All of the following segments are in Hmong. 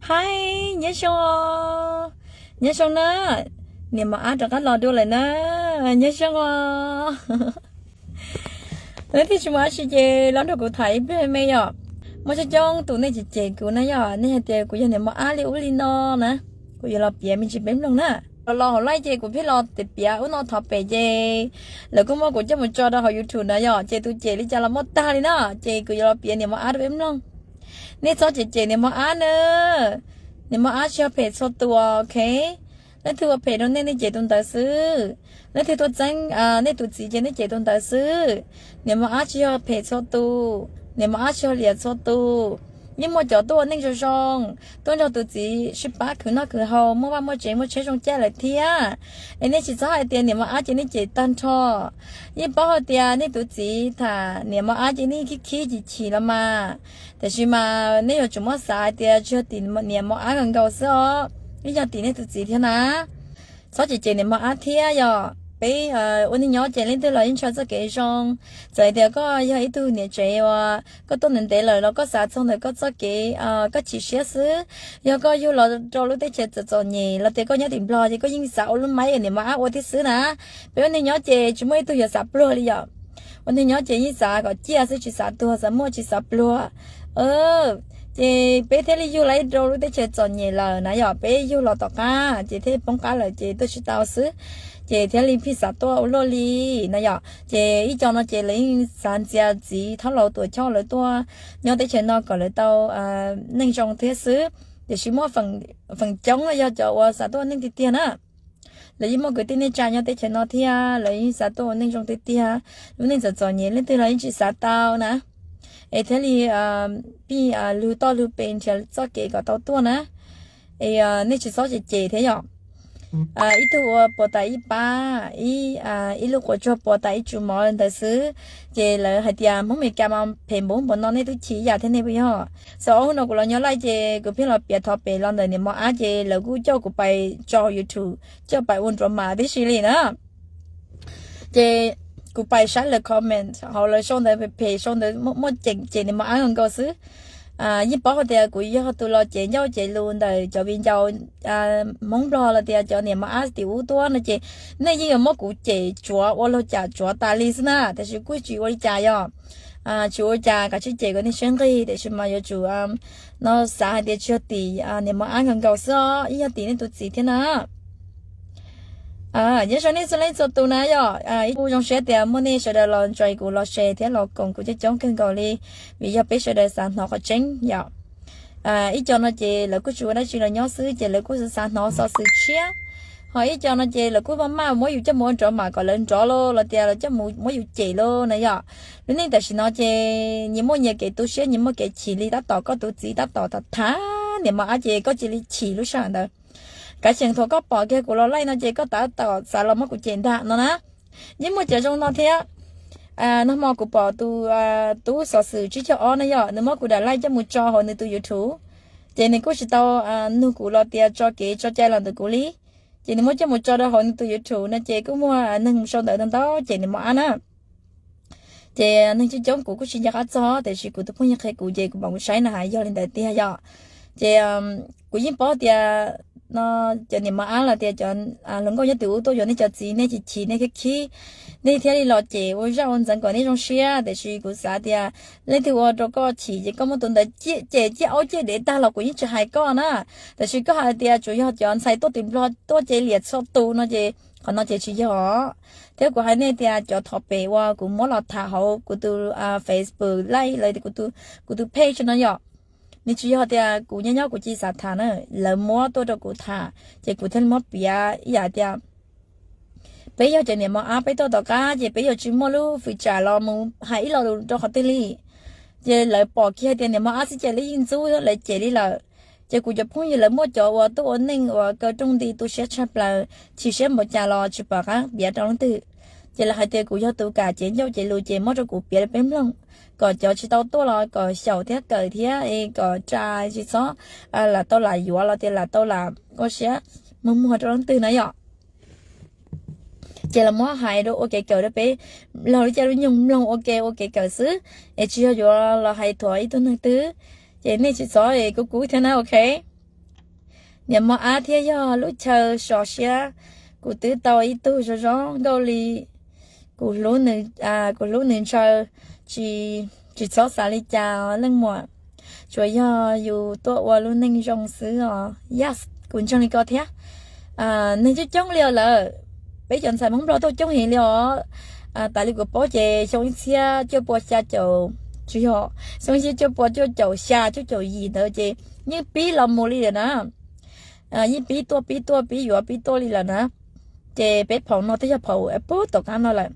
Hais, nyob zoo os, nyob zoo na. Niam mos ab rov qab los dua lawm na, nyob zoo os. Leej twg tsis muaj dab tsi ces los nrog kuv tham ib pliag me yom. Muaj coob coob tus nej cem cem kuv na yom, nej hais tias kuv yog niam mos ab li ub li no na. Kuv yuav los piav me ntsis peb mloog na. Los los hauv live ces kuv pheej los piav ub no thov pem ces lawv kuj muab kuv coj mus tso rau hauv YouTube na yom, ces tus cem li cas los muaj tag li na, ces kuv yuav los piav niam mos ab rau peb mloog. Nej txhob cem cem niam mos ab na. Niam mos ab tsis yog phem txhua tus, ok? Leej twg ua phem rau nej, nej cem tus ntawd xwb. Leej twg tuaj txeeb nej tus txiv ces nej cem tus ntawd xwb. Niam mos ab tsis yog phem txhua tus, niam mos ab tsis yog liam txhua tus. Yeej muaj cov tuaj ua neej zoo zoo, tuaj nrog tus txiv sib pab khwv noj khwv haus, muaj vaj muaj tsev muaj tsheb zoo caij lawm thiab. Es nej tsis txhob hais tias niam mos ab ces nej cem tag nrho. Yeej paub hais tias nej tus txiv tham niam mos ab ces nej khib khib chim chim los mas. Tiam sis mas nej yuav tsum muab xav hais tias tsis yog tim niam mos ab nkaus nkaus xwb os, yeej yog tim nej tus txiv thiab na. Txhob cem cem niam mos ab thiab yom. Peb ua neej nyob ces leej twg los yeej ntshaw txoj kev zoo. Txawm hais tias koj yog ib tug niam tsev uas koj tuaj ntev ntev lawm los koj xav txog ntawm koj txoj kev koj chim siab xwb. Yog koj yug los rau lub teb chaws txom txom nyem los tias koj nyob tim Nplog ces koj yeej xav ua lub maib niam mos ab ua thiab xwb na. Peb ua neej nyob ces tsis muaj ib tug yuav xav pluag li yom. Ua neej nyob ces yeej xav kom ciaj xwb, tsis xav tuag, xav muaj tsis xav pluag. Ces peb thiaj li yug los rau lub teb chaws txom nyem lawm na yom, peb yug los tom qab ces thiaj poob qab lawm ces tuaj tsis tau xwb, ces thiaj li pheej xav tuaj ua luaj li na yom. Ces ib co no ces lawv yeej xav ntxias txiv thaub laus tuam choj lawv tuaj nyob teb chaws no kom lawv tau neej zoo thiab xwb. Tiam sis muaj feem coob yog cov uas xav tuaj ua neej tiag tiag na. Lawv yeej muaj kwv tij neej tsa nyob teb chaws no thiab, lawv yeej xav tuaj ua neej zoo tiag tiag. Lub neej txom txom nyem leej twg los yeej tsis xav tau na. Es thiaj li pheej lug toj lug pes nrhiav txoj kev kom tau tuaj na. Es nej tsis txhob cem cem thiab yom. Ib tug ua puas tas ib pab, ib lub quav tsuag puas tas ib tsu mov ntawd xwb. Ces lawv hais tias Hmoob Meskas mas phem npaum npaum no nej twb chim ib yam thiab nej puas yog? Xav ob hnub no kuv los nyob live ces kuv pheej los piav thov pem los ntawm niam mos ab ces lawv kuj coj kuv pais tso YouTube, coj pais ua drama tib si li na. Ces kuv pais saib lawv comment hauv lawv sau ntawv phem phem, sau ntawv muaj cem cem niam mos ab nkaus nkaus xwb. Yeej paub hais tias kuv yog tus los cev ncauj cev lus ntawm cov viv ncaus Hmoob Nplog los tias cov niam mos ab tim ub tuaj no ces nej yeej yuav muab kuv cem tsuav ua laug cam tsuav tas li xwb na, tiam sis kuj tsis ua li cas yom. Tsis ua li cas, kav tsij cem kom nej siab nqig, tiam sis mas yuav tsum no xav hais tias tsis yog tim niam mos ab nkaus nkaus xwb os, yeej yog tim nej tus txiv thiab na. Nyob zoo nej txhua leej txhua tus na yom, ib kuj zoo siab tias muaj nej sawv daws los ntsib kuv los share thiab los koom kuv coob coob kawg nkaus li, vim yog peb sawv daws xav hnov qhov tseeb yom. Ib co no ces lawv kuj tsis ua dab tsi los nyob xwb ces lawv kuj xav hnov xov xwm tshiab. Ho ib co no ces lawv kuj maj maj muab yus coj mus ua nrov mam kom lawv nrov los los tias lawv coj mus muab yus cem los na yom. Lub neej tam sim no ces nyias muaj nyias kev tu siab, nyias muaj kev chim li, tab tom koj tus txiv tab tom tham tham niam mos ab ces koj cia li chim lub sij hawm ntawd. Kav tsij thaum koj pom kiag kuv los live no ces koj tab tom xav los muab kuv cem ntag no na. Yeej muaj cov zoo no thiab. Nag hmo kuv pom tus tub xov xwm tsib caug ob na yom, nws muab kuv daim live coj mus tso hauv nws tus YouTube, ces nws kuj tsis tau nug kuv los tias tso kev tso cai los ntawm kuv li. Ces nws muab coj mus tso rau hauv nws tus YouTube no ces kuj muaj neeg sau ntawv ntau ntau cem niam mos ab na. Ces neeg coob coob kuv kuj tsis nco qab txog, tiam sis kuv tus phooj ywg qhia kuv ces kuv mam mus saib na has yog li ntawd tiag yom. Ces kuv yeej paub tias no cov niam mos ab los tias cov hluas nkauj nyob tim ub tuaj yuav nej cov txiv, nej chim chim nej khib khib, nej thiaj li los cem ua zaj ua ntxeev kom nej zoo siab. Tiam sis kuv xav tias leej twg ua rau koj chim ces koj muab tus ntawd cem ciaj aub ciaj dev tag los kuv yeej tsis hais koj na. Tiam sis koj hais tias tsuas yog cov ntxhais tuaj tim Nplog tuaj cem liam txhua tus no ces qhov no ces tsis yog. Thiab kuv hais nej tias cov thov pem uas kuv muab los tham hauv kuv tus Facebook live los kuv tus page no yom, nws tsis yog tias kuv nyob nyob kuv cia li xav tham na, lawv muab tuaj rau kuv tham ces kuv thiaj li muab piav ib yam tias peb yog cov niam mos ab peb tuaj tom qab ces peb yuav tsis muaj lub fwm tsam los mus hais ib lo lus rau qhov twg li. Ces lawv pom kiag tias niam mos ab xwb ces lawv yeej ntxub lawv cem li lawm. Ces kuv cov phooj ywg lawv muaj cov uas tuaj ua neej uas kaw rooj nti tu siab tshaj plaws, chim siab npaum cas los tsis pom qab piav rau leej twg. Ces lawv hais tias kuv yog tus kam cev ncauj cev lus ces muab rau kuv piav rau peb mloog, kom cov tsis tau tuaj los kom xyaum thiab kawm thiab kom ras tsis txhob lam tau lam yuav los tias lam tau lam ua siab muag muag rau leej twg na yom. Ces los muab hais rau ua kev kawm rau peb laug lub caij lub nyoog mloog ua ke ua kev kawm xwb, es tsis yog yuav los hais thuam ib tug neeg twg. Ces nej tsis txhob kub kub thiab na, ok. Niam mos ab thiab yog lub chaw sov siab, kuv twb tau ib tug zoo zoo nkauj li, kuv hlub nws, kuv hlub nws ntshaw, tsis, tsis txhob xav li cas leej muam, tsuas yog yus tuaj ua lub neej zoo xwb os. Yes, kuv ntseeg li ko thiab. Neeg coob coob li lawm, peb cov ntxhais Hmoob Nplog tuaj coob heev li os. Tas li kuv paub ces xyoo ib txhiab cuaj pua xya caum, tsis yog, xyoo ib txhiab cuaj pua cuaj caum xya cuaj caum yim ntawd ces yeej pib los mus li lawm na. Yeej pib tuaj pib tuaj pib yuav pib tuaj li lawm na. Ces peb phaum no twb yog phaum puag tom qab no lawm.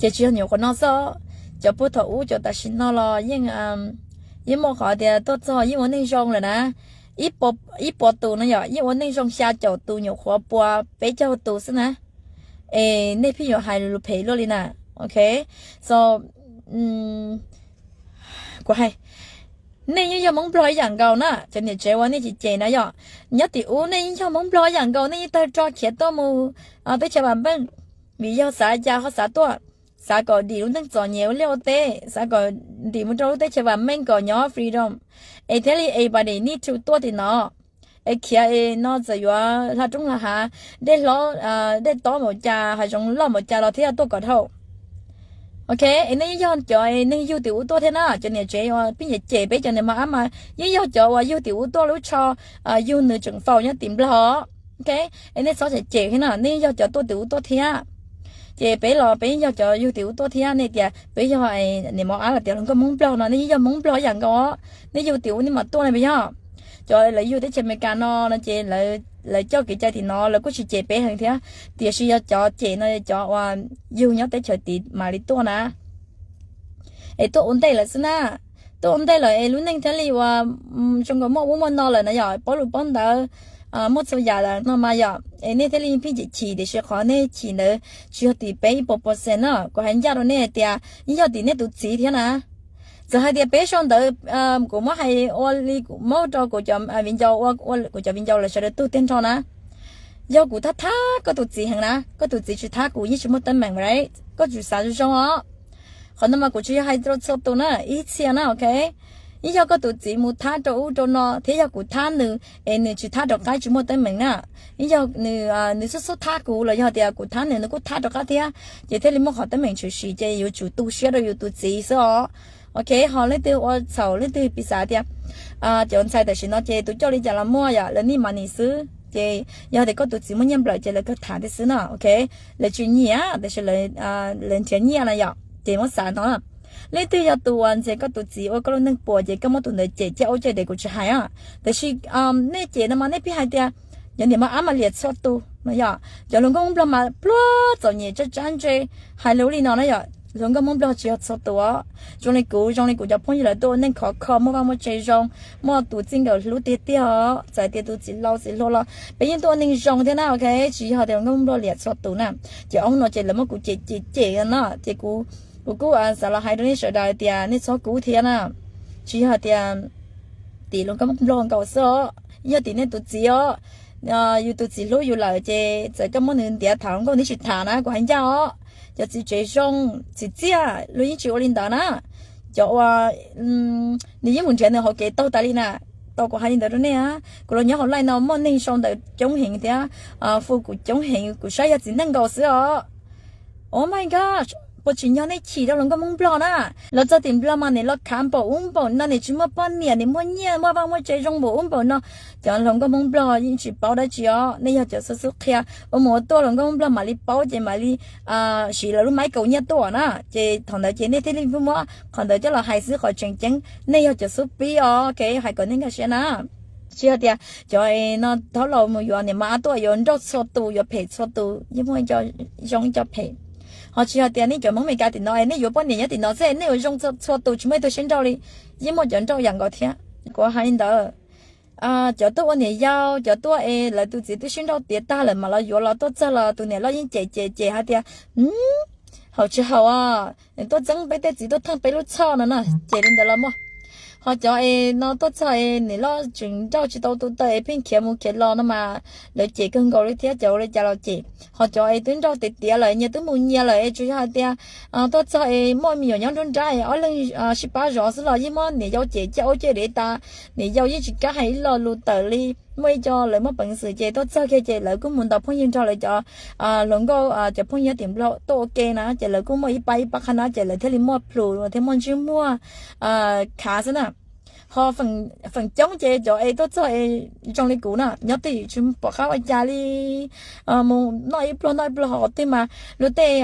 Ces tsis yog nyuam qhuav no xwb, cov puag thaum ub cov tam sim no los yeej, yeej muaj qhov tias tuaj txog yeej ua neej zoo lawm na. Ib puas tus no yom, yeej ua neej zoo xya caum tus, nyuam qhuav pua peb caug tus xwb na. Es nej pheej yuav hais lus phem luaj li na. Ok, so kuv hais, nej yeej yog Hmoob Nplog ib yam nkaus na, cov niam tsev uas nej cem cem na yom, nyob tim ub nej yeej yog Hmoob Nplog ib yam nkaus, nej yeej tawg rog khiav tuaj mus teb chaws vam meej, vim yog xav cas ho xav tuaj, xav kom dim lub neej txom nyem ua liaj ua teb, xav kom dim mus rau lub teb chaws vam meej kom nyob freedom. Es thiaj li everybody need to tuaj tim no. Es khiav es no txawm yuav hla roob hla hav, dej hlob, dej tob npaum cas, hav zoov loj npaum cas los thiaj tuaj kom dhau. Ok, es nej yeej yog cov neeg yug tim ub tuaj thiab na, cov niam tsev uas pheej cem cem peb cov niam mos ab mas yeej yog cov uas yug tim ub tuaj lub tsho, yug nws tseem faus nyob tim Nplog. Ok, es nej txhob cem cem thiab na, nej yeej yog cov tuaj tim ub tuaj thiab. Ces peb los peb yeej yog cov yug tim ub tuaj thiab, nej tias peb yog niam mos ab los tias hluas nkauj Hmoob Nplog no, nej yeej yog Hmoob Nplog ib yam nkaus, nej yug tim ub nej mam tuaj ne puas yog? Cov lawv yug teb chaws Amelikas no no ces lawv coj kev cai tim no lawv kuj tsis cem peb heev thiab, tiam sis yog cov cem no cov uas yug nyob teb chaws tid mam li tuaj na. Es tuaj ua ntej lawm xwb na, tuaj ua ntej lawm es lub neej thiaj li uas zoo nkaus muaj ub muaj no lawm na yom, paub lus paub ntawv, muaj txhua yam lawm no mas yom, es nej thiaj li pheej chim chim, tiam sis qhov nej chim ntawd tsis yog tim peb ib puas percent na, kuv hais ncaj rau nej hais tias yeej yog tim nej tus txiv thiab na. Txawm hais tias peb sau ntawv, kuv muab hais ua li kuv muab rau kuv cov viv ncaus, ua kuv cov viv ncaus lawv sawv daws tug tag nrho na, yog kuv thab thab koj tus txiv heev na, koj tus txiv tsis thab kuv yeej tsis muaj teeb meem, right? Koj tsum xav zoo zoo os. Qhov no mas kuv tsis yog hais rau txhua tus na, ib txhia na, ok. Yeej yog koj tus txiv mus thab rau ub rau no thiab yog kuv thab nws es nws tsis thab rov qab tsis muaj teeb meem na. Yeej yog nws, nws xub xub thab kuv los yog tias kuv thab nws, nws kuj thab rov qab thiab, ces thiaj li muaj qhov teeb meem tshwm sim, ces yuav tsum tu siab rau yus tus txiv xwb os. Ok, ho leej twg ua txhaum leej twg piv xav tias cov ntxhais tam sim no ces tus coj li cas los muaj yom, lawv need money xwb, ces yog tias koj tus txiv muaj nyiaj nplawm ces lawv kawg tham thiab xwb na, ok. Lawv tsis nyiam tab sis lawv nrhiav nyiaj na yom, ces muab xav no. Leej twg yog tus uas ntxias koj tus txiv ua koj lub neej puas ces koj muab tus ntawd cem caj ub caj des kuv tsis hais. Tab sis nej cem no mas nej pheej hais tias cov niam mos ab mas liam txhua tus no yom, cov hluas nkauj Hmoob Nplog mas pluag txom nyem tsab tsab ntse, hais lus li no na yom, hluas nkauj Hmoob Nplog tsis yog txhua tus. Zoo li kuv, zoo li kuv cov phooj ywg lawv tuaj ua neej khov kho, muaj vaj muaj tse zoo, muaj tus txij nkawm hlub tiag tiag os, txawm tias tus txiv laus txiv hluas los peb yeej tuaj ua neeg zoo thiab na, ok. Tsis yog tias hluas nkauj Nplog liam txhua tus na. Ces ob hnub no ces lawv muab kuv cem cem cem na, ces kuv, kuv kuj xav los hais rau nej sawv daws tias nej txhob kub thiab na. Tsis yog tias tim hluas nkauj Nplog nkaus xwb os, yog tim nej tus txiv os. Yus tus txiv hlub yus lawm ces txawm koj muab nws ntiav tham hluas nkauj nws tsis tham na, kuv hais ncaj os. Cov txiv tsev zoo, txiv txiaj luag yeej tsis ua li ntawd na. Cov uas nws yeej mus nrhiav nws hauv kev taug tas li na. Tau kuv hais li ntawd rau nej, kuv los nyob hauv live no muaj neeg sau ntawv coob heev thiab, fu kuv coob heev, kuv saib yog txiv neej nkaus xwb os. Oh my gosh, puas tsim nyog nej chim rau hluas nkauj Hmoob Nplog na? Los txog tim Nplog mas nim los khav npaum ub npaum no, nim tsis muaj poj niam, nim muaj nyiaj muaj vaj muaj tse zoo npaum ub npaum no. Cov hluas nkauj Hmoob Nplog yeej tsis paub dab tsi os, nej yog cov xub xub qhia, ua mus ua tuaj hluas nkauj Hmoob Nplog mam li paub ces mam li siv lawv lub maib kaus nyiaj tuaj na, ces thaum ntawd ces nej thiaj li muab qhov ntawd coj los hais xwb, qhov tseem ceeb nej yog cov xub pib os, ok, hais kom nej nkag siab na. Tsis yog tias cov no thaub laus mus yuav niam mos ab tuaj yuav nrauj txhua tus, yuav phem txhua tus, yeej muaj ib co zoo ib co phem. Ho tsis yog tias nej cov Hmoob Amelikas tim no nej yuav poj niam nyob tim no xwb nej yuav zoo txhua tus tsis muaj ib tug sib nrauj li, yeej muaj cov nrauj yam nkaus thiab. Kuv hais li ntawd, cov tuaj ua niam yau, cov tuaj es lawv tus txiv twb sib nrauj tiav tag lawm mam los yuav los tuaj txog los tus niam loj yeej cem cem cem hais tias haum tsis haum, tuaj txeeb peb tej txiv tuaj theej peb lub txhoj no na, cem li ntawd los muaj. Ho cov es no tuaj txog es niam loj tseem nrauj tsis tau tus taw es pheej khiav mus khiav los no mas lawv cem kawg nkaus li thiab, cov ua li cas los cem. Ho cov es twb nrauj tiav tiav lawm, nyias twb mus nyias lawm es tsuas yog hais tias tuaj txog es muaj me nyuam nyob nruab nrab es ob leeg sib pab zov xwb los yeej muab niam yau cem ciaj ua ciaj dev tas. Niam yau yeej tsis kam hais ib lo lus tawm li. Muaj ib co lawv muaj peev xwm ces tuaj txog kiag ces lawv kuj mus ntaus phooj ywg nrog lawv cov hluas nkauj, cov phooj ywg tim Nplog tuaj ua ke na, ces lawv kuj muaj ib pab ib pab qhab na, ces lawv thiaj li muaj plhus thiab muaj ntsej muag khav xwb na. Ho feem coob ces cov es tuaj txog es zoo li kuv na, nyob twj ywm tsis pom qab ua cas li, mus noj ib pluag noj ib pluag, ho qhov twg mas luag tej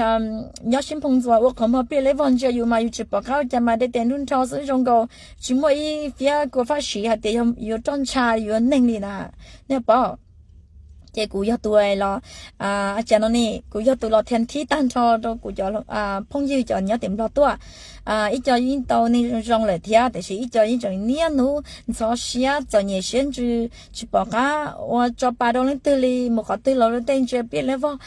nyob sib nphoo ntxuas ua qhov muag pliaj leb vog ntsia yus mas yus tsis pom qab ua cas mas de tes nruj nrho xwb, zoo nkaus tsis muaj ib fiab kua faj siv hais tias yuav roj ntsha yuav neeg li na, nej paub. Ces kuv yog tus los, cas no ne, kuv yog tus los thiaj thib tag nrho rau kuv cov phooj ywg cov nyob tim Nplog tuaj. Ib co yeej tau neeg zoo zoo lawm thiab, tiam sis ib co yeej tseem niaj hnub ntxhov siab txom nyem siab ntsws tsis pom qab ua tso pa rau leej twg li, mus qhov twg los luag tej ntsia pliaj leb vog.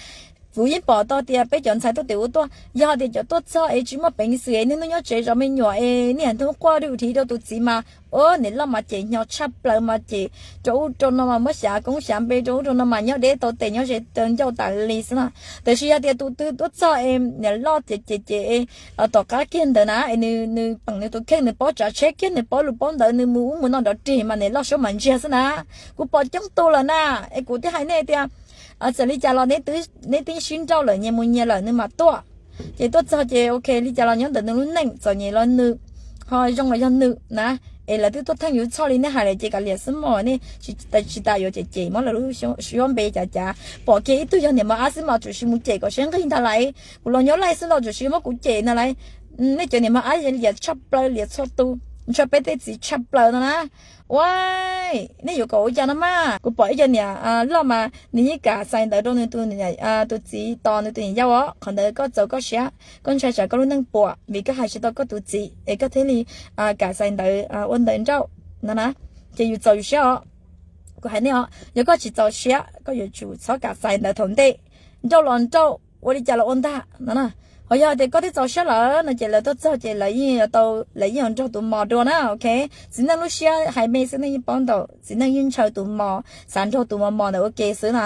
Kuv yeej pom tau tias peb cov ntxhais tuaj tim ub tuaj, yog tias cov tuaj txog es tsis muaj peev xwm es niaj hnub nyob tsev zov me nyuam es niaj hnub quaj dub dhi rau tus txiv mas, o, niam loj mas cem hnyo tshaj plaws mas cem rau ub rau no mas muab xyav koob xyav npe rau ub rau no mas nyob deb tau tes nyob ze tau ncauj tas li xwb na. Tiam sis yog tias tus twg tuaj txog es niam loj cem cem cem es tom qab kiag ntawd na es nws peem nws tus kheej, nws paub tsav tsheb kiag, nws paub lus paub ntawv, nws mus ub mus no nrov rig mas niam loj suab mas ntsiag xwb na. Kuv pom coob tus lawm na, es kuv thiaj hais nej tias txawm li cas los neb twb sib nrauj lawm, nyias mus nyias lawm, nws mam tuaj. Ces tuaj txog ces ok, li cas los nyob ntawm nws lub neej, txom nyem los nws, ho zoo los yog nws na. Es lawv twb tuaj theej yus txhoj li nej hais lawm ces kav liam xwb mog, nej tsis tas yuav cem cem muab lawv lub suab npe cav cav. Pom kiag ib tug yog niam mos ab xwb mas tsuas sis mus cem kom sab nqig ntag lauj. Kuv los nyob laij xwb los tsuas sis muab kuv cem ntag lauj. Nej cov niam mos ab liam tshaj plaws, liam txhua tus, ntshe peb tej txiv tshaj plaws no na. Ua, nej yuav kom ua cas no mas. Kuv pom ib co niam loj mas nws yeej kam xais ntawv rau nws tus, tus txiv tos nws tus niam yau os. Qhov ntawd koj txaus koj siab, koj ntshai tsam koj lub neej puas vim koj hais tsis tau koj tus txiv es koj thiaj li kam xais ntawv ua ntawv nrauj no na. Ces yus txaus yus siab os. Kuv hais nej os, yog koj tsis txaus siab koj yuav tsum txhob kam xais ntawv thaum ntej. Nrauj los nrauj, ua li cas los ua ntag no na. Ho yog tias koj twb txaus siab lawm no ces lawv tuaj txog ces lawv yeej yuav tau, lawv yeej yuav nrog tus mos dua na, ok. Txiv neej lub siab hais me xwb nej yeej paub ntaus, txiv neej yeej ntshaw tus mos, xav nrog tus mos mos ntawd ua ke xwb na.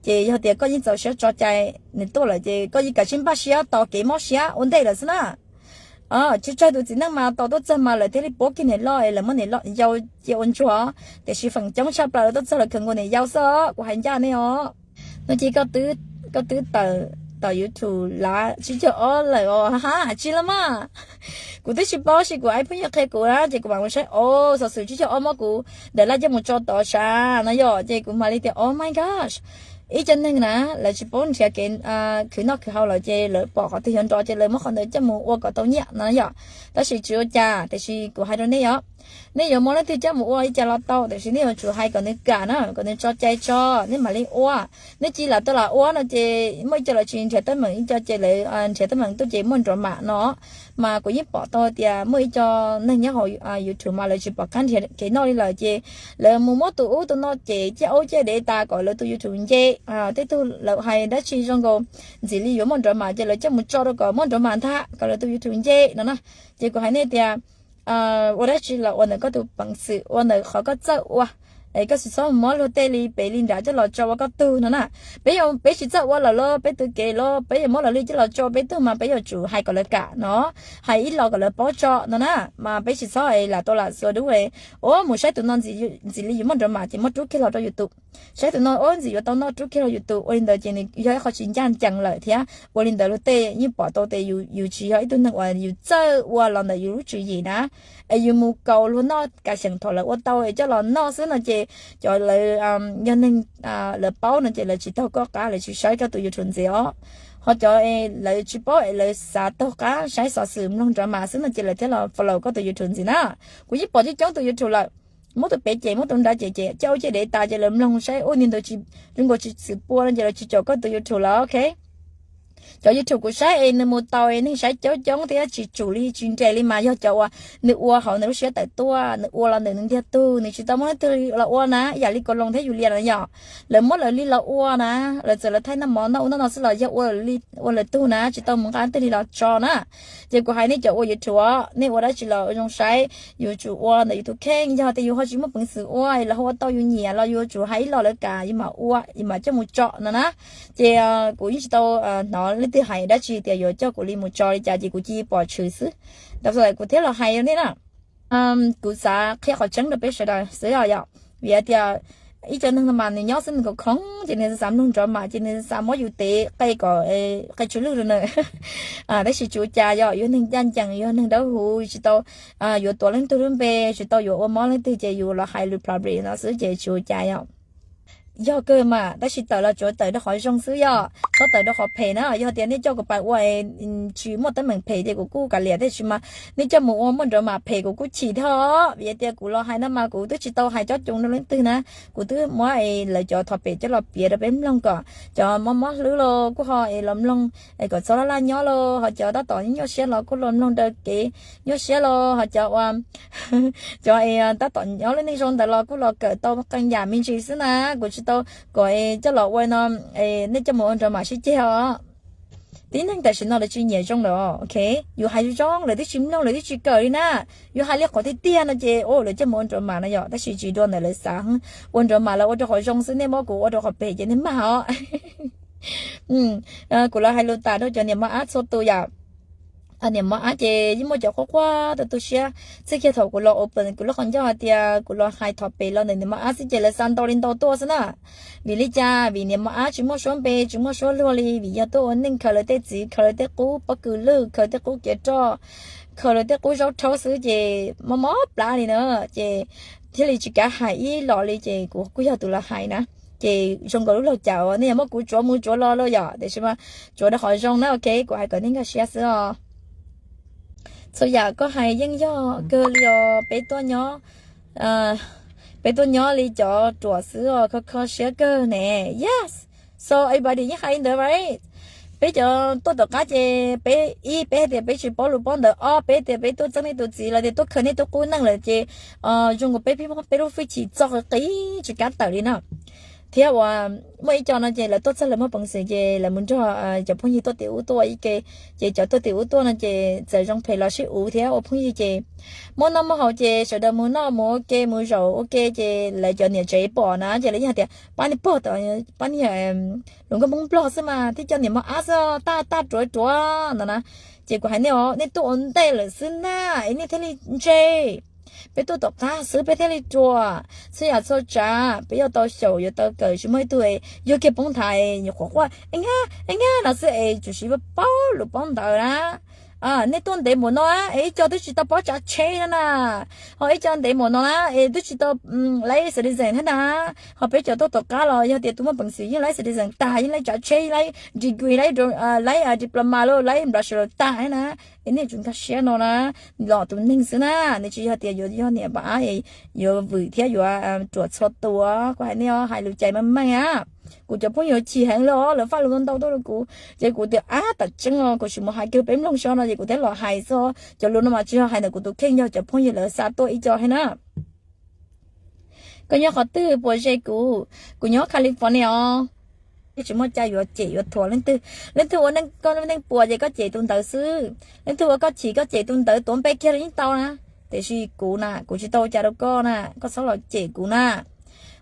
Ces yog tias koj yeej txaus siab tso cai nws tuaj lawm ces koj yeej kav tsij npaj siab tos kev mob siab ua ntej lawm xwb na. Tsis tsawg tus txiv neej mas tos tuaj txog mas lawv thiaj li puab kiag niam loj es lawv muab niam yau cia ua ntsuag. Tiam sis feem coob tshaj plaws lawv tuaj txog lawv khaws nkaus niam yau xwb, kuv hais ncaj nej os. No ces koj twb tawm tom YouTube lav tsib caug ob lawm os, ha, tsis los mas. Kuv twb tsis paub, sis kuv ib phooj ywg qhia kuv na ces kuv mam mus saib, o, xov xwm tsib caug ob muab kuv daim laj coj mus tso tod sav no yom, ces kuv mam li tias, oh my gosh, ib co neeg na, lawv tsis paub nrhiav kev khwv noj khwv haus lawm ces lawv pom qhov twg yuav nrov ces lawv muab qhov ntawd coj mus ua kom tau nyiaj no yom. Tab sis tsis ua cas, tiam sis kuv hais rau nej yom, nej yuav muab leej twg coj mus ua li cas los tau, tiam sis nej yuav tsum hais kom nws kam na, kom nws tso cai tso, nej mam li ua. Nej cia lam tau lam ua no ces muaj ib co lawv tsis nrhiav teeb meem, ib co ces lawv nrhiav teeb meem tuaj ces muaj nrov mam no. Mas kuv yeej pom tau tias muaj ib co neeg nyob hauv YouTube mas lawv tsis pom qab nrhiav kev noj li lawm ces lawv mus muab tus ub tus no cem ciaj ub ciaj dev tas kom lawv tus YouTube nce. Tej tug lawv hais dab tsi zoo nkaus ntxim li yuav muaj nrov mam ces lawv coj mus tso rau kom muaj nrov mam ntag kom lawv tus YouTube nce no na. Ces kuv hais nej tias ua dab tsi los ua ntawm koj tus peev xwm, ua ntawm qhov koj txawj ua. Es koj tsis txhob muab luag tej li pem li nrad coj los tso ua koj tug no na. Peb, peb tsis txawj ua lawm los peb twv kev los peb yuav muab lawv li coj los tso peb tug mas peb yuav tsum hais kom lawv kam no, hais ib los kom lawv paub tso no na. Mas peb tsis txhob lam tau lam xua dub, ua mus saib tus no ntxim li yuav muaj nrov mam ces muab rub kiag los rau YouTube. Saib tus no ua ntxim yuav tau noj rub kiag los YouTube, ua li ntawd ces nws yog ib qho tsis ncaj ncees lawm thiab. Ua li ntawd luag tej yeej pom tau tias yus tsis yog ib tug neeg uas yus txawj ua los ntawm yus lub tswv yim na. Es yus mus kaus luag noj kav xyeem thaum lawv ua tau es coj los noj xwb no ces cov lawv, yog neeg lawv paub no ces lawv tsis taug koj qab, lawv tsis saib koj tus YouTube ntxiv os. Ho cov lawv tsis paub es lawv xav taug qab saib xov xwm mloog nrov mam xwb no ces lawv thiaj los follow koj tus YouTube ntxiv na. Kuv yeej pom coob coob tus YouTube lawm, muab tus pem cem muab tus nrad cem cem coj ua ciaj dev tas ces lawv mloog saib ua niag ntawd zoo nkaus tsis txwm pua no ces lawv tsis caum koj tus YouTube lawm, ok. Cov YouTube kuv saib es nws mus tau es neeg saib coob coob thiab tsis tsum li tsis nres li mas yog cov uas nws ua hauv nws lub siab tawm tuaj, nws ua los ntawm nws ntiag tug, nws tsis tau muaj leej twg los ua na, ib yam li Koos Loos thiab Yulia no yog lawv muab lawv li los ua na, lawv txawm lawv thaij noj mov noj ub noj no xwb los yog ua lawv tug na, tsis tau mus nqa leej twg li los tso na. Ces kuv hais nej cov ua YouTube, nej ua dab tsi los zoo saib, yus tsum ua ntawm yus tus kheej, yog tias yus ho tsis muaj peev xwm ua los ho ua tau yus nyiam los yus tsum hais ib los lawv kam yus mam ua, yus mam coj mus tso no na. Ces kuv yeej tsis tau hnov leej twg hais dab tsi tias yuav coj kuv li mus tso li cas ces kuv cia li pom tshwm xwb. Ntawd kuv thiaj los hais rau nej na. Kuv xav qhia qhov tseeb rau peb sawv daws xwb os yom, vim hais tias ib co neeg no mas nws nyob xwb nws khoom khoom ces nws xav mloog drama ces nws xav muab yus tev qe kom qe tsw lwj rau nws. Tab sis tsis ua cas, yog yus neeg ncaj ncees, yus neeg dawb huv, tsis tau yuav tuav leej twg lub npe, tsis tau yuav ua mob leej twg ces yus los hais lus public no xwb ces tsis ua cas yom. Yog kawg mas, tab sis tawm los tsuav tawm rau qhov zoo xwb yom, txhob tawm rau qhov phem na. Yog tias nej coj kuv pais ua tsis muaj teeb meem phem ces kuv kuj kav liam, tab sis mas nej coj mus ua muaj drama phem kuv kuj chim thiab os. Vim tias kuv los hais no mas kuv twb tsis tau hais cob coo rau leej twg na, kuv twb muab lawv cov thov pem coj los piav rau peb mloog kom cov mob mob hlwb los kuj ho es los mloog, kom txhob laj laj nyob los ho cov tab tom nyuaj siab los kuj los mloog daws kev nyuaj siab los ho cov ua cov tab tom nyob lub neej zoo ntawd los kuj los kawm tau qee yam me ntsis xwb na. Kuv tsis tau kom coj los ua no, nej coj mus ua drama sib ceg os. Tib neeg tam sim no lawv tsis nyiam zoo lawm, ok, yus hais zoo zoo lawv twb tsis mloog lawv twb tsis kawm li na. Yus hais li qhov tiag tiag no ces lawv coj mus ua drama no yom, tab sis tsis dua ntawm lawv xav, ua drama los ua rau qhov zoo xwb, nej muab kuv ua rau qhov phem ces nej mag os. Kuv los hais lus tas rau cov niam mos ab txhua tus yom. Niam mos ab ces yeej muaj cov quaj quaj tu tu siab. Txij kiag thaum kuv los open kuv lub qhov ncauj hais tias kuv los hais thov pem los ntawm niam mos ab xwb ces lawv xa ntau li ntau tuaj xwb na. Vim li cas? Vim niam mos ab tsis muaj suab npe tsis muaj suab luag li, vim yog tuaj ua neej khaws lawv tej txiv, khaws lawv tej qub pob kws lwj, khaws tej qub kev roj, khaws lawv tej qub zaub rhaub xwb ces mob mob plab li na. Ces thiaj li tsis kav hais ib los li ces kuv kuj yog tus los hais na. Ces zoo nkaus lub laug cas uas nej yuav muab kuv tsuav mus tsuav los lauj yom, tiam sis mas tsuav rau qhov zoo na, ok, kuv hais kom nej nkag siab xwb os. Txhua yam koj hais yeej yog kawg li os, peb tuaj nyob, peb tuaj nyob li cov ruam xwb os, kho kho siab kawg ne. Yes, so everybody yeej hais li ntawd right? Peb cov tuaj tom qab ces peb ib peb hais tias peb tsis paub lus paub ntawv, ob peb tias peb tuaj txeeb nej tus txiv los tias tuaj khaws nej tus qub neej lawm ces zoo nkaus peb pib muab peb lub fwj chim txo qis qis tsis kav tawm li no. Thiab uas muaj ib co no ces lawv tuaj txog lawv muaj peev xwm ces lawv mus nrog cov phooj ywg tuaj tim ub tuaj ua ib ke, ces cov tuaj tim ub tuaj no ces txawm zoo phem los sib uv thiab ua phooj ywg ces muaj noj muaj haus ces sawv daws mus noj mus ua ke mus zaum ua ke ces lawv cov niam tsev pom na ces lawv yeej hais tias pab niag pog, pab niag lus nkauj Hmoob Nplog xwb mas thiaj coj niam mos ab xwb, taj taj ruav ruav no na. Ces kuv hais nej os, nej tuaj ua ntej lawm xwb na, es nej thiaj li ntse. Peb tuaj tom qab xwb peb thiaj li ruam. Txhua yam txhua tsav peb yuav tau xyaum yuav tau kawm, tsis muaj ib tug es yog kiag poob nthav nyuam qhuav quaj e nyab e nyab no xwb es tsuas siv paub lus paub ntawv na. Nej tuaj ntev npaum no es ib co twb tsis tau paub tsav tsheb no na, ho ib co ntev npaum no na es twb tsis tau laib citizen thiab na. Ho peb cov tuaj tom qab los yog tias tus muaj peev xwm yeej laib citizen tag, yeej laib tsav tsheb, laib degree, laib diploma los laib bachelor tag thiab na. Es nej tsum nkag siab no na, los tus neeg xwb na, nws tsis yog tias yuav yog niam mos ab yuav vwm thiab yuav ruam txhua tus. Kuv hais nej hais lus cais meej meej a. Kuv cov phooj ywg chim heev li os, lawv faj lus ntau ntau tuaj rau kuv ces kuv tias ab tam tseeb os, kuv sim mus hais kiag peb mloog so no ces kuv thiaj los hais xwb. Cov lus no mas tsis yog hais ntawm kuv tus kheej, yog cov phooj ywg lawv xa tuaj ib co thiab na. Koj nyob qhov twg puas ze kuv? Kuv nyob California os. Tsis muaj cai yuav cem yuav thuam leej twg. Leej twg ua neej koj neej puas ces koj cem tus ntawd xwb. Leej twg ua koj chim koj cem tus ntawd tuav npe kiag los yeej tau na. Tiam sis kuv na, kuv tsis tau ua cas rau koj na, koj txhob los cem kuv na.